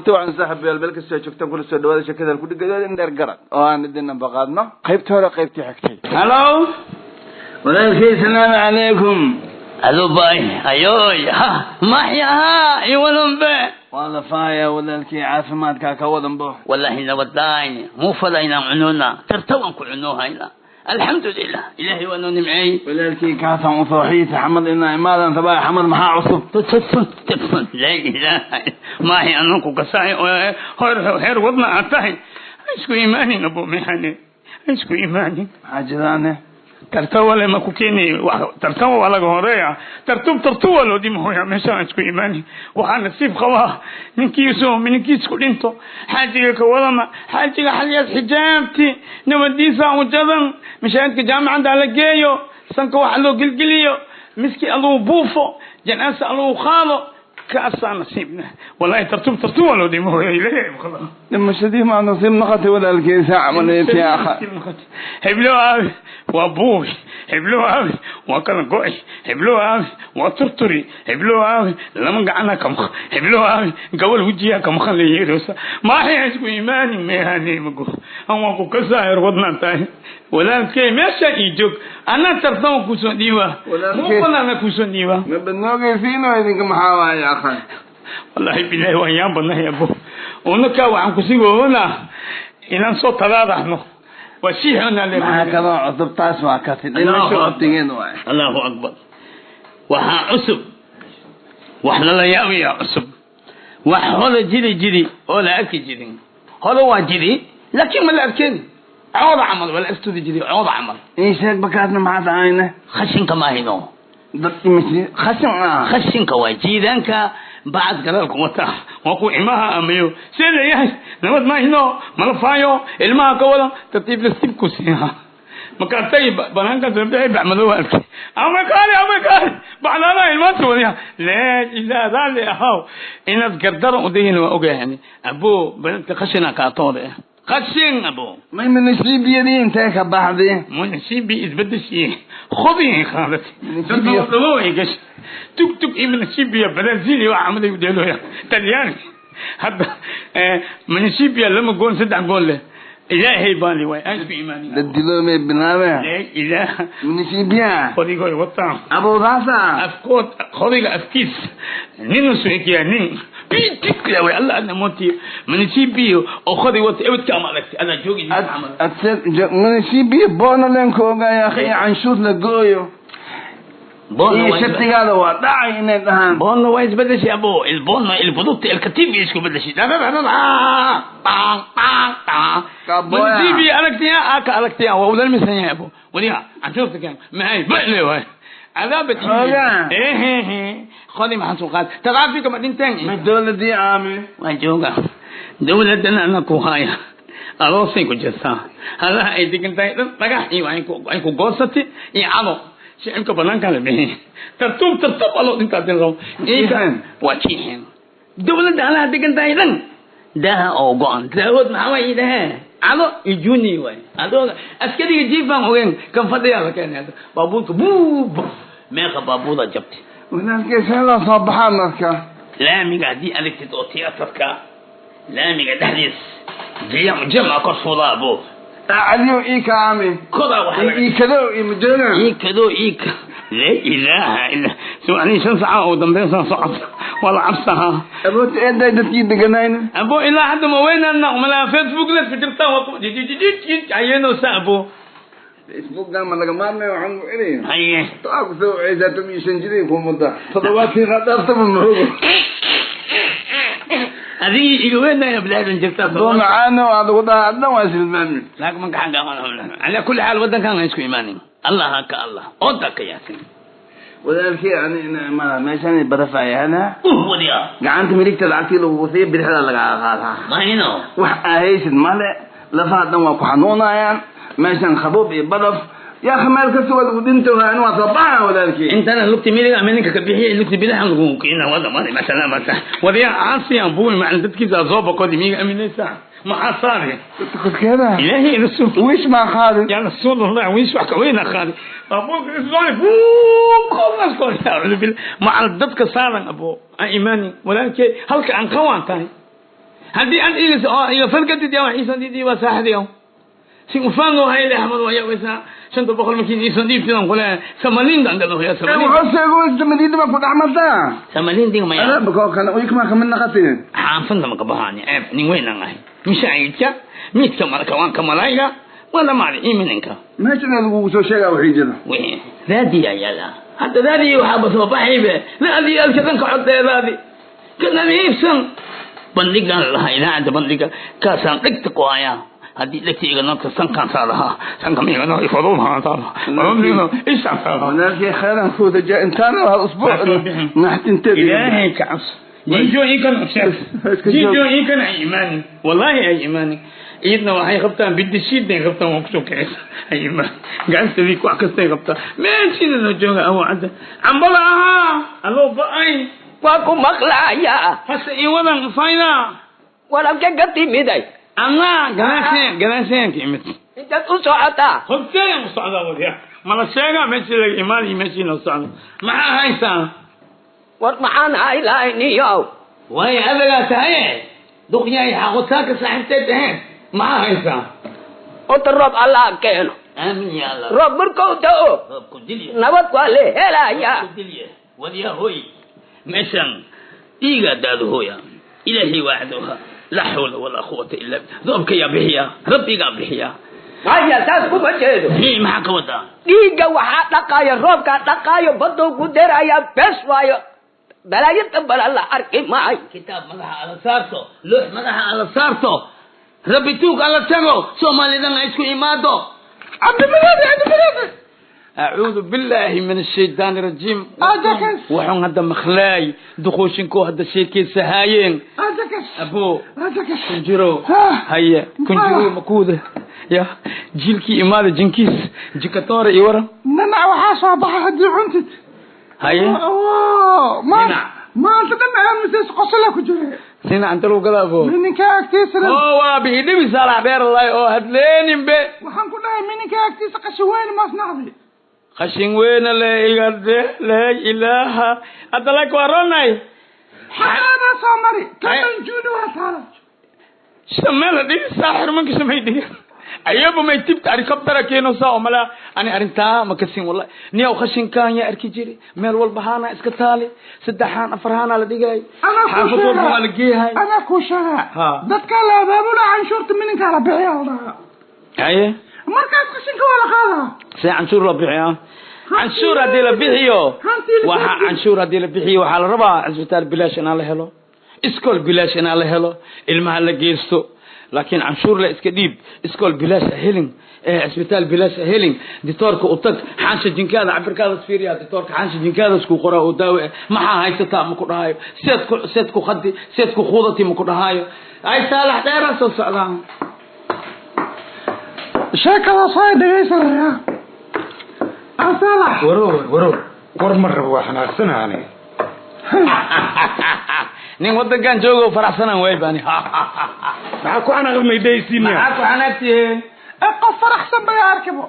Kulanti wacan saaxiibayaal, meel kastoo joogtaan kula soo dhawaada sheekada ku dhigadeeda in dheer garad oo aan idin ambaqaadno qaybta hore qaybtii xigtay. Hello Walaalkay, salaamu calaykum. Alo bay ayoy ha maxyaha iwadanbe. Waa la faaya walaalkay, caafimaadkaa ka wadanbo? Wallahi nabadayn muu fadayna cununa tartawan ku cunohayna, alxamdulilah, ilaahay waa noo nimceeyey. Walaalkay, kaasaan u sooxiisa Xamad inaa imaadan sabaa. Xamad maxaa cusub? Laa ilaaha maahi ananku kasaay heer heer wadna aad tahay, ha isku imaanin abo mexane, ha isku imaanin. Maxaa jiraane? Tartawale ma ku keeni, tartawa waa laga horeeya, tartub tartuwa loo dhimahooya meeshaan isku imaani. Waxaa nasiib qabaa ninkiisu ninkiis ku dhinto xaajiga ka wadama xaajiga xalyaas xijaabti nabadiisa ujadan mashaahidka jaamacadda la geeyo, sanka waxa loo gelgeliyo, miski aluu buufo, janaasa aluu qaado, kaasaa nasiibna. Wallahi tartub tartuwa loo dhimahooya, ilaahay bqada. Dhimashadii maa nasiib noqotay walaalkay? Saa camaleyt yaa akha. Heblo aabi waa buubi, heblo aabi waa kala go'i, heblo aabi waa turturi, heblo aabi lama gacana ka maqan, heblo aabi gabal wejiyaa ka maqan la yeeroosa. Maaxi isku imaanin meehane mago an waa ku kasaayar wadnaan tahay walaalkay, meesha ii joog, anaa tartama kusoo dhiiba. Walaalkay. Muqalana kusoo dhiiba. Ma badnoogaysiino idinka? Maxaa waaye akha? Wallahi bilahi waan yaan badnahay abo, unaka waxaan kusigoonaa inaan soo talaadaxno waa shiixona. Maxaa kaloo cusub? Taas waa kasi dhimasho waqtigeed waay. Allahu akbar, waxaa cusub wax lala yaabayaa cusub, wax hore jiri jiri oo la arki jirin. Hore waa jiri laakiin ma la arkeen, cooda camal waa la aftudi jiri, cooda camal. Ii sheeg bakaasna, maxaa tahayne? Khashinka maahino. Dad imisi khashin ah? Khashinka waa jiidaanka bacad gadaalku wata, waa ku imaha amayo see leeyahay nabad maahino mala faayo ilmaha ka wada tartiib nasiibku siiha. Markaasay banaanka soo bixi bacmadow arkay ama kaali ama kaali bacdaana ilmaanta wadiya laa ilaa raalli ahaw inaad gardaro udayin waa ogahay abo, baladka khashina kaatooda khashin abo. May munisiibiyadii intee ka baxday? Munisiibi isbedeshiye khudi qaadatay dadka ay gashay tug tug iyo munisiibiya Brazil iyo waxa amaday u dheelooya Talyaani hadda munisiibiya lama gool saddex gool leh, ilaahay baan li waay aan isku imaani. Dadiloomay bilaabe. Laa ilaaha. Munisiibiya. Khodigoy wataan. Abuudaasa. Afkood khodiga afkiis nin soo ekiya nin bitikla way alla ana monti munisiibiyo oo khodi wata ebadka ama aragtay ana joogi camal. Munisiibiya boona leenkooga ya akhi, canshuur la gooyo iyo shatigaada waa dhacay inay dhahaan. Boonna waa isbedeshay abo, ilboonna ilbudubta ilkatiif isku bedeshay. Kaboya. Munisiibiya aragtiya aka aragtiya waa udalmisan yahay abo, wadiga canshuurta keen maxay bale waay cadaabad. Xoogaa. Ehehe, khodi maxaan soo qaad taraafika ma dhinteen? Ma dowladii aami? Waan jooga dowladana ana ku haya aroosay ku jirtaa, halaha ay degan tahay dhan dhagax iyo ay ku goosatay iyo cado shicibka banaanka la bixi tartuub tartuub aloo dhintaa din rabo. Jiixeen. Waa jiixeen dowladda halaha degan tahay dhan daaha oo go-an daawood maxaa waay idhahee cado iyo juni waay adooga askariga jiifaan ogeen kan fadhiyaa la keenay hadda baabuurka buub meeqa baabuuraa jabtay. Walaalkay, see loo soo baxaa marka? Laamiga haddii aragtid oo tiyaatarka laamiga dhexdiis jam jama kor fuudaa abo. Caliyow ii ka aami. Kodaa waxaa laga ii kadow iyo majoogan. Iikado iika laa ilaaha illa soo aniga 5 saaca oo dambeysaan socota waa la cabsahaa. Aboota eeday dadkii deganayna. Abo ilaa hadda ma weynana umalaa Facebook la fikirtaa waa ku ayeenoo sa abo. Facebookgan ma laga maarmay, waxaan ku eraya Haye. Taa ku soo wacaysaa 15 jiray ku mudda toddobaatii dhaaftaba mahogo. Adigii iga weynaya bilaadan jirtaa. Doo macaano aad ugu dhaha adna waa silmaami. Laakiin manka xagga ala kulli xaal waddankan ha isku imaanin, Allah ha ka Allah oda ka yaasin. Walaalkii, ani ina imaada meeshaan barafayana. Wadiya. Gacanta midigta lacagtii lagu siiyo bidixda lagaa qaadaa. Mahino. Wax ahaysid male, lafaha dhan waa ku xanuunayaan meeshan khabuub iyo baraf yaa akhi, meel kasta waad ugu dhintohaa in waa soo baxaa walaalkii. Intana lugti midiga ama ninka ka bixiya lugti bidaxan lagu keena wada mari masala masa wadiya caasiyan buumi macna dadkiisa soo bokodi miiga aminaysaa maxaa saari? Korkeeda. Ilaahay rasuul. Wiish maa qaadin? Ya rasuul Allah, wiish wax ka weyn qaadi abuuk ismaay buum qofnas ko a'uudu billah maca dadka saaran abo aan iimaani walaalkay halka aan qawaan tahay. Haddii an iga fargatid yaa wax iisoo diidii waa saaxdi aw si ufaango hayle axmed waya waysa 500 markiin iisoo dhiibtidan kule samaliindan gado ya samaliin. Wuxuu sheegay samaliinda baa ku dhexmartaa. Samaliindin maya. Alaabka kale uyikmaa kamid naqatay. Xaafadda ma ka baxaani, ceeb nin weyn aan ahay, mishaayidka midka marka waan ka malayga wala maali imininka. Meeshan lagugu soo sheegaa wixii jira. Wixii raadiya yaala hadda, raadiyi waxaaba soo baxaybe raadiyi alka dhanka coddeedaadi ka nadiifsan bandhigaan lahaa idaacadda bandhiga kaasaan dhegta ku hayaa. Haddii dhegta iga noogta sankaan saa lahaa, sanka miiga noog ishaan saa lahaa. Walaalkii khayran kuuda jaa intaana hal usbuuc naxtinteeda. Ilaahay ka cabso, jijo inkan sheeg, jijo inkan ay imaanin, wallaahi ay imaanin. Iyadna waxay qabtaan bidishiiday qabtaan, waa kusoo kicisa ay imaan gacantadii wax kastay qabtaan meeshiina loo jooga awoocadda cambada ahaa aloo ba-ay. Waa ku maqlaaya. Hase iwadan fayda. Walaalka ka timiday. Anaa gadaasheen gadaasheen ka imid. Intaad u socotaa? Horteeyan u socdaa wadiya mala sheegaa meeshii laga imaan iyo meeshii loo socdo. Maxaa haysaa? War maxaan haylayniyow? Way adagaa tahaye duqyahay xaqotaanka saaxiibteed ahayn, maxaa haysaa? Ota roob Allah keeno. Aamin ya Allah. Roob markuu da'o roobku dilya nabad waa la helayaa. Dilya wadiya hoy meeshan dhiigaa daado hooya ilaahay waacdoha laa xawla walaa quwata illa billah. Roobka yaa bixiya, rabbigaa bixiya. Maya, saas kuma jeedo. Hii, maxaa ka wadaa? Dhiigga waxaa dhaqaayo roobkaa dhaqaayo, baduu ku deraya, bes waayo, balaayo dambana la arki maayo. Kitaab madaxa ala saarto, loox madaxa ala saarto, rabbi tuug ala tago, soomaalidan ha isku imaado. Cabdimadoobe, Cabdimadoobe. Acuudu billahi min ashaytaan rajiim. Ajakas. Waxaan hadda maqlaay duqooshinkoo hadda sheekeysa haayeen. Ajakas. Abo. Ajakas. Kunjiro. Haye kunjiro makuuda ya jiilkii imaada jinkiis jikatoore iyo waran. Nanac waxaa soo baxa haddii cuntid. Haye. Maanta maanta dhan aamusays qosla ku jira. Ninac inta lagu gadaa abo? Mininka agtiisa. Oo waa bixi saalax dheer lay oo hadleenin be. Waxaan ku dhahay mininka agtiisa qashin weyn maasnacdi. Qashin weyna le iga de laa ilaaha hadda lak waronay. Xaqaanaa soo mari kaman juuni waa taala. Shameel dhigi saaxir manka shamay dhigi ayaba may tibta helicoptera keeno saa oo mala ani arrintaa ma kasin wallahi. Niyow khashinkan yaa arki jiri meel walba haana iska taali, saddexaan afar haana la dhigay, xaafad walba waa la geehay. Anaa kuu sheegaa, dadka la abaabula, canshuurta mininkaa la bixiya la dhahaa. Haye. Markaas qashinka waa la qaadaa. See canshuur loo bixiyaa? Canshuur haddii la bixiyo, waxa canshuur haddii la bixiyo waxaa la rabaa cisbitaal bilaash inaa la helo, iskool bilaash inaa la helo, ilmaha la geysto. Laakiin canshuur la iska dhiib, iskool bilaash ha helin, cisbitaal bilaash ha helin. Ditoorka u tag, xaansha jinkaada cabirkaada fiiriya ditoorka, xaansha jinkaada isku qoraa oo daawo maxaa haysataa ma ku dhahayo, seed ku seed ku khadi seed ku khudati ma ku dhahayo. Ay saalax dheeraa soo socdaa. Sheekadaas way dhegaysanaya asalax. Warow warow, war ma rabo, waa xanaaqsanaha aniga. Nin wadankan joogo faraxsanan way bani. Maxaa ku xanaaqmay dhaysiin? Maxaa ku xanaaqtiye? Qof faraxsan bay arkibo.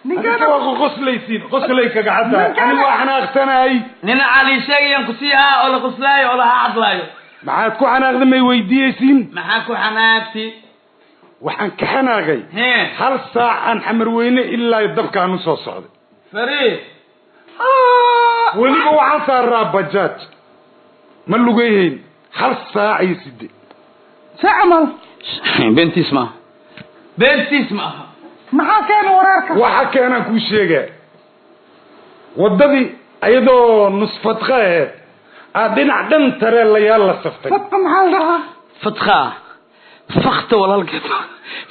Ninka waa ku qoslaysiin, qoslay kaga cadda. Aniga waa xanaaqsanahay. Nina cali sheegayan ku siihaa oo la qoslaayo oo la hadlaayo. Maxaad ku xanaaqday may weydiiyeysiin? Maxaa ku xanaaqti? Waxaan ka xanaaqay hal saacan Xamarweyne ilaa dabkaan u soo socday. Fariid. Weliba waxaan saaraa bajaaj, ma lugayayn, hal saac iyo sideed. Saacamal. Beentiis maaha, beentiis ma aha. Maxaa keena wareerka? Waxa keenaan kuu sheegaa, waddadii ayadoo nusfadqa aheed aa dhinac dhan tareelayaal la saftay. Fadqa maxaa la dhahaa? Fadqa fakta walaalkeed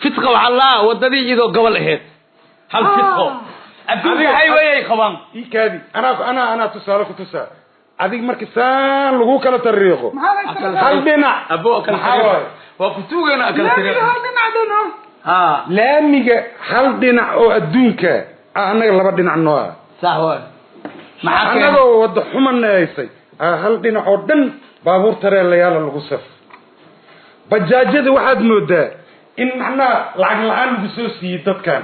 fidqa waxaa laa waddadii iyadoo gobol aheyd hal fidqo adduunka highway ay qabaan. Ikaadi, anaa tusaale ku tusaa. Adig marka saan lagu kala tariiqo hal dhinac abo kala tariiqo waa ku tuugayna kala tariiqo. Hal dhinac dhan ha laamiga hal dhinac oo adduunka annaga laba dhinac noo ah. Sax waay. Maxaa annagoo wadda xuman haysay hal dhinac oo dhan baabuur tareelayaala lagu saf. Bajaajyada waxaad moodaa in macnaha lacag la-aan lagu soo siiyey dadkan,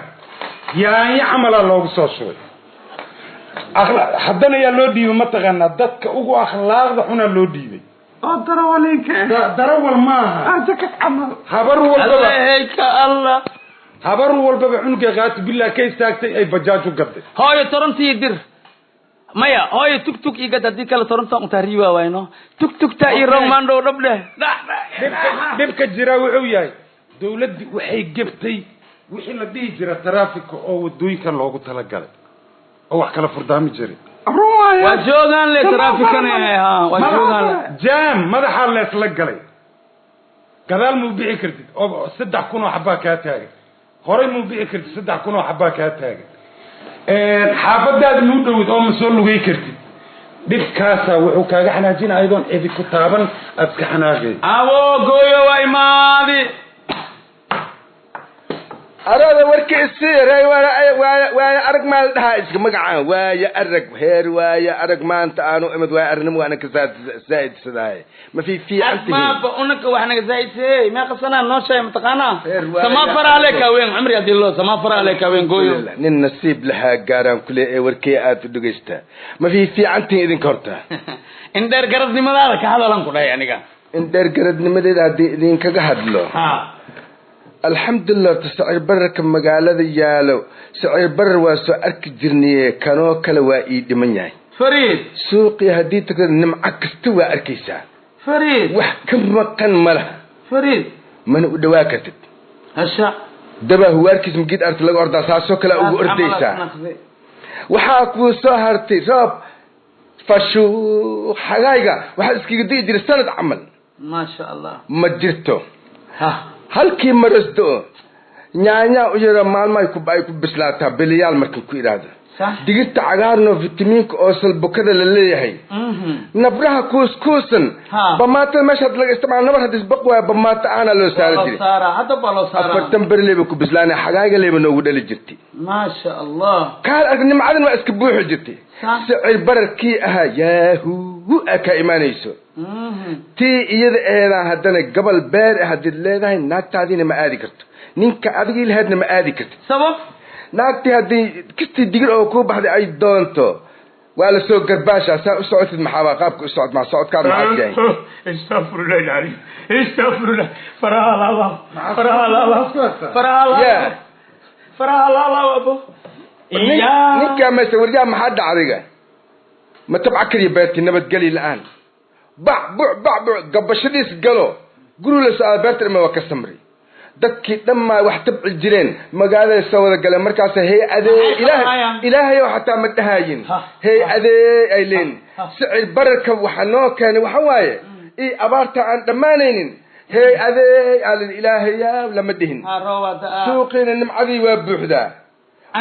yaanyo camalaa loogu soo shubay. Haddana yaa loo dhiibay mataqaanaa? Dadka ugu akhlaaqda xunaa loo dhiibay. Oo darawalinka. Darawal maaha. Jakat camal. Habar walbaba. Aleheyka Allah. Habar walbaba cunuga qaati billah ka istaagtay ay bajaaj u gaday. Hooyo torontii dir. Maya hooyo tuk tuk iga haddii kale toronta unta riwa wayno. Tuk tukta ii rong maandhow dhab dheh. Dhibka jira wuxuu yahay dawladdu waxay gebtay wixii la dhihi jira taraafika oo wadooyinka loogu talagalay oo wax kala furdaami jiray. Waa joogaan le taraafikana ha waa joogaan le. Jaam madaxa leesla galay. Gadaal muu bixi kartid oo 3000 oo xabaa kaa taagan. Horay muu bixi kartid 3000 oo xabaa kaa taagan. Xaafadaada muu dhowid oo ma soo lugay kartid. Dhibkaasaa wuxuu kaaga xanaajinaya ayadoon cidi ku taaban aad iska xanaaqay. Awo gooyo waa imaadi. Arada warka isii reer waaya arag maal dhahaa iska magacaan waaya arag heer waaya arag maanta aanu imid waaya arnimo waana ka zaa'idsadaaye ma fi fiican tihiin. Maaba unaka wax naga zaa'idsadey meeqa sanaa noo sheegay mataqaanaa samaa faraale kaaween cumri haddii loo samaa faraale kaaween gooyo. Nin nasiib lahaa gaaraan kule ee warkee aad u dhegaystaa ma fi fiican tihiin idinka horta. In dheer garadnimadaada ka hadalan ku dhahay aniga. In dheer garadnimadeeda haddii idinkaga hadlo. Alxamdulilah sicir bararka magaalada yaalo sicir barar waa soo arki jirnaye kanoo kale waa ii dhiman yahay. Fariid suuqii haddii tagto nimco kasta waa arkaysaa. Fariid wax ka maqan ma laha. Fariid mana u dhawaa kartid. Hasha dabaa huwaarkiis magiid arta laga ordaa saasoo kale ugu ordaysaa. Waxaa kuu soo hartay roob fashuuq xagayga waxaa iskaga di'i jiray sanad camal. Maasha Allah ma jirto. Halkii marasdo nyaanya u yara maalmahay ku ay ku bislaataa biliyaal markan ku iraahdo. Digirta cagaarno fitamiinka oo salbukada la leeyahay. Nabraha kuuskuusan bamaata meesha laga isticmaalo nabar haddii isbaq waayo bamaata aana loo saari jiray. Hadda baa loo saaraa. 40 beri leeba ku bislaanay xagaaga leeba noogu dhali jirtay. Maasha Allah. Kaal arag nimcadan waa iska buuxi jirtay. Sicir bararkii ahaa yaahuu aa kaa imaanayso. Tii iyada eedaan haddana gobol beer ah haddiid leedahay naagtaadiina ma aadi karto. Ninka adigii lahaydna ma aadi kartid. Sabab? Naagtii haddii kastii digir oo kuu baxday ay doonto waa la soo garbaashaa saa u socotid maxaa qaabka u socod maa socodkaad maxaad yahay. Astaghfirullah alazim. Astaghfirullah. Faraha lala. Faraha lala. Faraha lala. Faraha lala abo. Ninka meesha waryaa maxaa dhacdayga? Ma tabca kaliya beertii nabadgeli la'aan. Bac buc bac buc gabashadiis galo guri la soo beerta dhama waa ka samri. Dadkii dhammaa wax tabci jireen magaalada soo wada galeen markaas hay-adee ilaahay oo xataa ma dhahaayin hay-adee ay leen sicir bararka waxa noo keenay waxa waaye ii abaarta aan dhammaanaynin hay-adee aalin ilaahayaa lama dhihin. Suuqiina nimcadii waa buuxdaa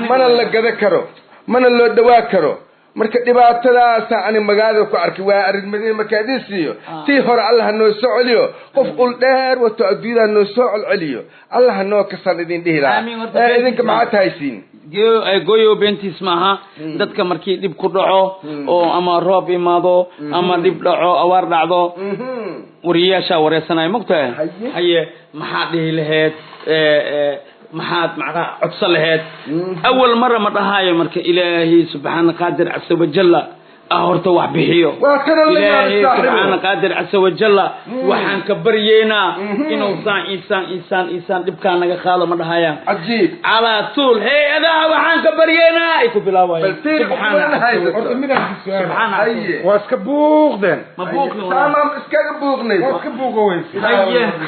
mana la gada karo mana loo dhawaa karo. Marka dhibaatadaasa ani magaalada ku arkay waa arrin markaa idin siiyo tii hore Allah noo soo celiyo qof ul dheer wato adduunyada noo soo celceliyo Allah noo kasaan idin dhihi lahaa. Idinka maxaa tahaysiin? Gooyo beentiis maaha. Dadka markii dhib ku dhaco oo ama roob imaado ama dhib dhaco awaar dhacdo wariyaashaa wareysanaya mogtahay. Haye maxaa dhihi laheyd maxaad macnaha codsan laheyd? Awal mara ma dhahaayo marka ilaahay subxaana qaadir casa wajalla ah horta wax bixiyo. Ilaahay subxaana qaadir casa wajalla waxaan ka baryeynaa inuu saan insaan insaan insaan dhibkaan naga qaado ma dhahayaan. Cajiib. Calaa tuul hay-adaha waxaan ka baryeynaa ay ku bilaabayaan. Horta midaan ku su'aal waa iska buuqdeen. Ma buuqin saamaam iskaga buuqnay. Waa iska buuqoweysa.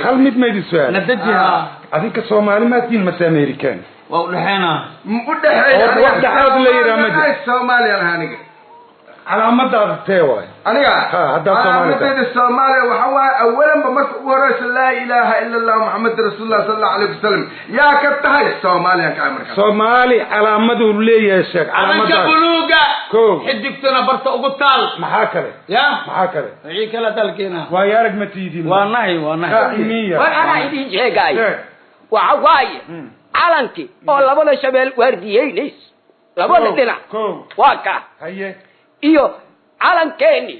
Hal mid ma idin su'aal. Nadajiha. Adinka Soomaali ma tihiin mase Amerikaan? Waa u dhexeynaa. Ma u dhexeeya. Wax dhexaad la yidhaha ma jiro. Soomaaliya aniga. Calaamadaada tee waay? Aniga? Ha, haddaad Soomaali tahay. Calaamadayda Soomaaliya waxa waaye awalanba marka ugu horeysa laa ilaaha ila allah Muxammad rasuulullah sala allahu alayhi wasalam. Yaa ka tahay Soomaaliyan ka markaa. Soomaali calaamaduu leeyahay sheeg. Calanka buluuga. Kow. Xidigtuna barta ugu taal. Maxaa kale? Ya? Maxaa kale? Wixii kale dalkeena. Waayo arag ma tiidin. Waa nahay, waa nahay. Miya. War anaa idin sheegaayo. Waxa waaye calankii oo labada shabeel waardiyeynayso labada dhinac. Waa ka. Haye. Iyo calankeeni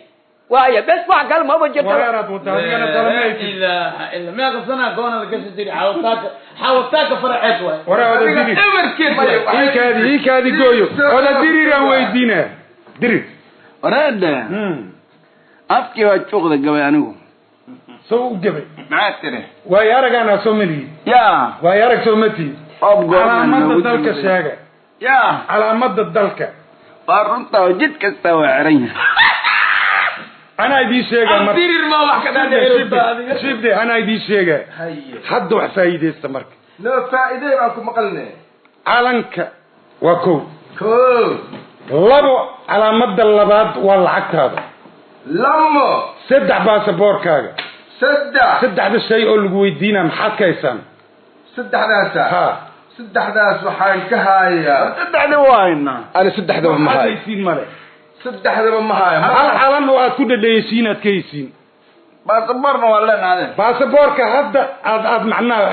waaye bes wax kale maba jirto. Wareeraad wadaa adigana talamaysid. Ilaaha illa meeqa sanaa goona la gashi jiray xawataaka xawataaka faraceed waay. Waraa wada dirir. Ebarkeed waay. Iikaadi iikaadi gooyo. Wada diriraan weydiinaa. Dirir. Wareedhe. Afkii waa juuqda gabay anigu. Soo u gabay. Maxaad tiri? Waayo aragaanaa soo malihi. Yaa. Waayo arag soo matihi. Oob goorma Calaamadda dalka sheega. Yaa. Calaamadda dalka. Waa runta oo jid kasta waa xiran yahay. Anaa idiin sheegaa marka. Dirir ma wax ka dhaadhicin. Shibde, anaa idiin sheegaa. Haye. Hadda wax faa'iidaysta marka. Noo faa'iidey baan ku maqalnay. Calanka waa kow. Kow. Labo, calaamadda labaad waa lacagtaada. Lamo. Saddex, baasaboorkaaga. Saddex. Saddexda shay oo lagu weydiinaa maxaad ka haysaan? Saddexdaasa. Ha. Saddexdaas waxaan ka hayaa. Saddexda waa haynaa. Ani saddexdaba ma Waxaad hayo. haysiin male. Saddexdaba ma hayo. Hal calan oo aad ku dhadhaysiin aad ka haysiin. Baasaboorna waa leenaade. Baasaboorka hadda aad macnaha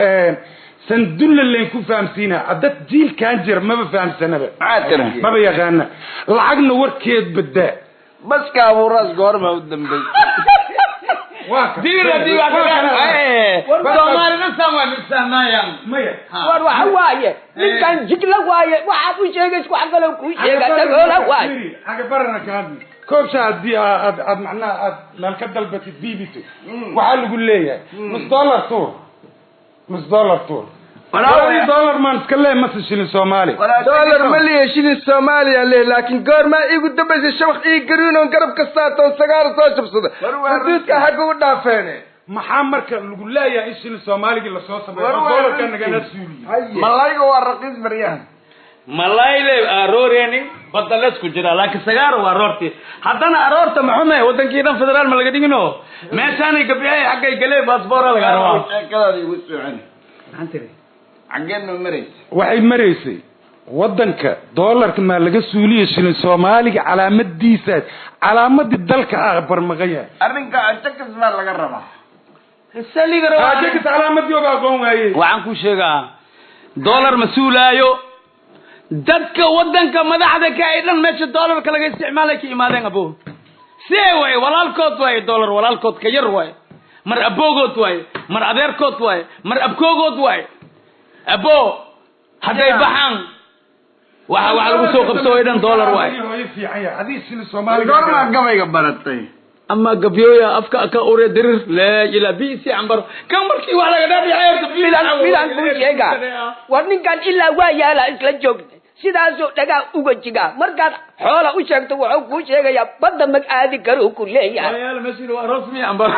sandulla leen ku fahamsiinaa. Dad jiilkan jira maba fahamsanaba. Maxaad tiri? Maba yaqaana. Lacagna warkeed badaa. Baska abuuraas goorma u dambeysay? Waa kan. Dirir haddii wax ka dhaadhicin. Soomaalida saan waa misahmayaan. Maya. War waxa waaye ninkan jigla waaye, waxaad u sheegaysa wax kaloo kuu sheega, dagoola waaye. Xagabarana ka hadli. Koobsha haddii aad macnaha aad meel ka dalbatid biibito, waxaa lagu leeyahay nus dollar tuur, nus dollar tuur. Labadii dollar maan iska lee mase shilin Soomaali. Dollar ma liya, shilin Soomaaliya leh, laakiin goormaa iigu dambaysay shabaq ii gariin oon garab ka saartoon sagaar soo jabsada? Xuduudka xagga u dhaafeene. Maxaa marka lagu leeyahay in shilin Soomaaligii lasoo sameeyo War oo waa dollarka runtii. nagala suuliyo? Malayga waa raqiis baryahan. Malayle arooreenin badda leesku jiraa, laakiin sagaaro waa aroorti. Haddana aroorta maxume wadankii dhan federaal ma laga dhigino, meeshaanay gabyahay xaggay galee baasboora laga rabaa. Sheekadaada igu socon. Maxaan tiri? Xaggeen noo maraysa? Waxay maraysay waddanka doolarka maa laga suuliyo shilin Soomaaliga calaamadiisa, calaamadii dalka ah barmaqan yahay. Arrinka ajakis baa laga rabaa. Saliga rabaa. Ajakis calaamadii oba aqoon waayey. Waxaan ku sheegaa doolar ma suulaayo. Dadka wadanka madaxda ka ay dhan meesha doolarka laga isticmaalay ka imaadeen abo see waay, walaalkood waay doolar, walaalkood ka yar waay, mar aboogood waay, mar adeerkood waay, mar abkoogood waay. Abo hadday baxaan waxa lagu soo qabso way dhan doolar waay. Hooyo fiican yahay adii shilin Soomaaliga. Goormaa gabayga baratay? Ama gabyooya afka ka ure dirir laa ilaa bi si cambar kan markii wax laga dhaadhicay horta. Midaan kuu sheegaa, war ninkan ilaa waa yaalaa isla joogta, sidaasuu dhagaa uga jigaa. Markaad xoola u sheegto wuxuu kuu sheegayaa badda mag aadi karuu ku leeyahay. Yaala meesha waa rasmi cambar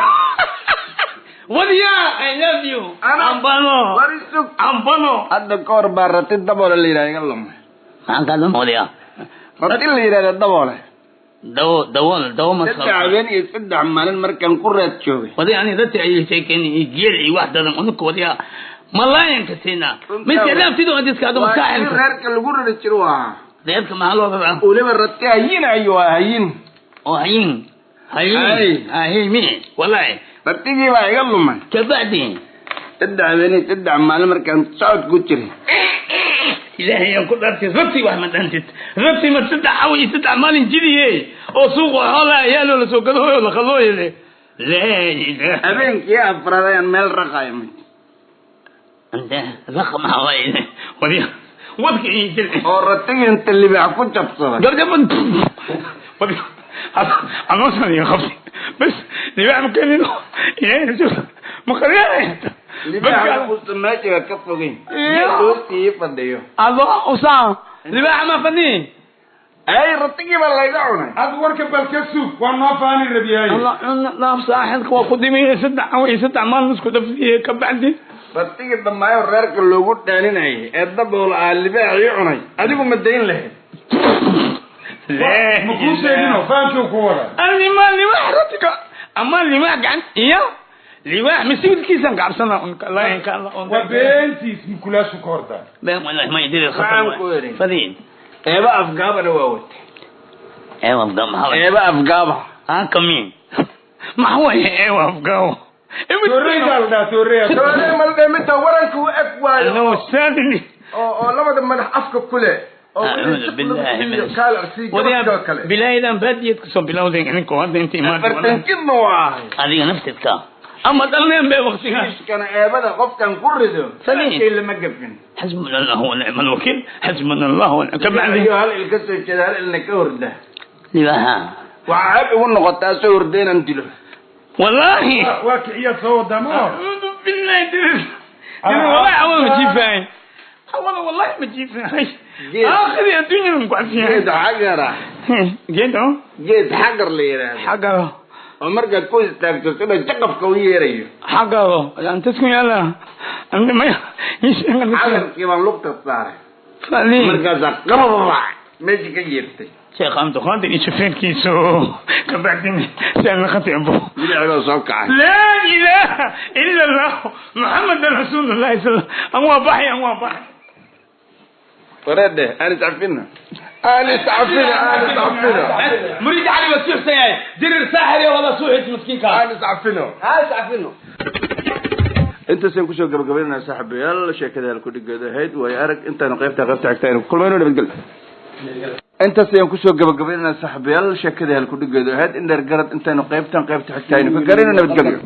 wadiya. I love you ambano. War isug. Ambano. Hadda ka hor baa rati daboole la yidhaha iga lumay. Maxaan kaa lumodiya? Rati la yidhahda daboole. Dawo dawo dawo. 3 habeen iyo 3 maalin markaan ku raad joogay. Wadi ani dadka ay sheekeen iyo geel iyo wax dadan unka wadiya malaayanka siina mise laaftidu adiska aduma Waa kii saaxilka reerka lagu rari jiro waa. Reerka maxaa loo rabaa? Weliba rati hayin ayuu ahaa, hayin. Oo hayin. Hay. Hayin hayin mi wallahi. Ratigii baa iga lumay. Kabacdi? 3 habeen iyo 3 maalin markaan socod ku jiray. Ilaahay aan ku dhaartay, rabti wax ma dhantid, rabti ma 3 caw iyo 3 maalin jidiye oo suuqa xoolaha yaaloo la soo gadooyo la qadooyo laa ilaaha. Habeenkii afraad ayaan meel raqayo. Ante raqam waaye wadiya wadka iyo jilci. Oo ratigii inta libaax ku jabsaday. gabgab wadiya calooshan iyo qabtay bas libaax ma keenino, ilaahay rasuul ma qariyay. Libaax uusan meesha ka fogeyn. Iyo. Hoostii fadhiyo. Ado usaan libaax ma fadhi. Ay, ratigii baa layga cunay. Ad warka bal ka suug, waa noo faani rabyahay. Allah cunna dhaaf saaxilka waa ku dhimay 3 caw iyo 3 maalin isku dhafsiye kabacdi. Ratigii dhammaayo reerka loogu dhaaninayay ee dabool ah libaax ii cunay, adigu ma dayn lahayd? Ma kuu sheegino fahamkii ku wada. Anima libaax ratiga ama libaax gacan iyo libaax masiibkiisan kacabsana unka la inka Allah. Waa beentiis, mukulaashu ka hordaa. Been wallahi ma idil. Waxaan ku idhi. Fadhiin. Eeba afgaabana waa watay. Eewa afgaab maxaa? Eeba afgaaba. Ah, kami maxaa waaye eewa afgaabo? Tooreydaa la dhahaa, tooreya. Toorey ma la dhahay midda waranka u eg waayo? Anoo saadini. Oo labada madax afka ku leh oo أعوذ بالله من kaal sii gabadhoo kale. Bilaahidan baadiyad kasoo bilowdeen idinkoo hadda inta imaad. 40 jidna waa ahay. Adiga nafteedka ama dhalneen be waqtigaas. Kiiskana eebada qofkan ku rido. Saliim. Shay lama gafin. حسبنا الله ونعم الوكيل، حسبنا الله ونعم كبعدي. Iyo hal il ka soo jeeda, hal ilna ka horda. Libaha. Waxaa ceeb igu noqotaa soo horda inaan dilo. Wallaahi. Waa kiciyaad soo wadaa ma? Acuudu billahi, Dirir, Dirir, wallahi cawada ma jiifaay, cawada wallahi ma jiifaay. Geed. Aakhiri adduunyada ku cafiyahay. Geed xagara. Geed oo Geed xagar la yidhaahdo. Xagaro. Oo markaad ku istaagto sida jaqafka u yeerayo. Xagaro antasku yaala anta maya. Xagarkii baan lugta saaray, markaasaa qabababa meeshii ka yeertay. Sheekh Cabdiqaadir iyo shufeerkiisu kabacdin saan la qatay abu. Bidixdoo soo kacay. Laa ilaaha ila Allah Muxamadan rasuulullahi sal an waa baxay, an waa baxay. Wareedhe, aan iscafina. Aan iscafina, aan iscafina. Muriid Cali waa suuxsan yahay, Dirir saaxir wada suuxis miskiinka. Aan iscafino. Ha iscafino. Intaasaan kusoo gabagabaynana, saaxiibayaal, sheekada halkudhigeedu ahayd waayo arag. Intaanu qaybta xigta aynu ku kulmayno, nabadgelyo. Intaas ayaan kusoo gabagabaynana, saaxiibayaal, sheekada halkudhigeedu ahayd indheer garad. Intaanu qaybtan qaybta xigta aynu ka garayno, nabadgelyo.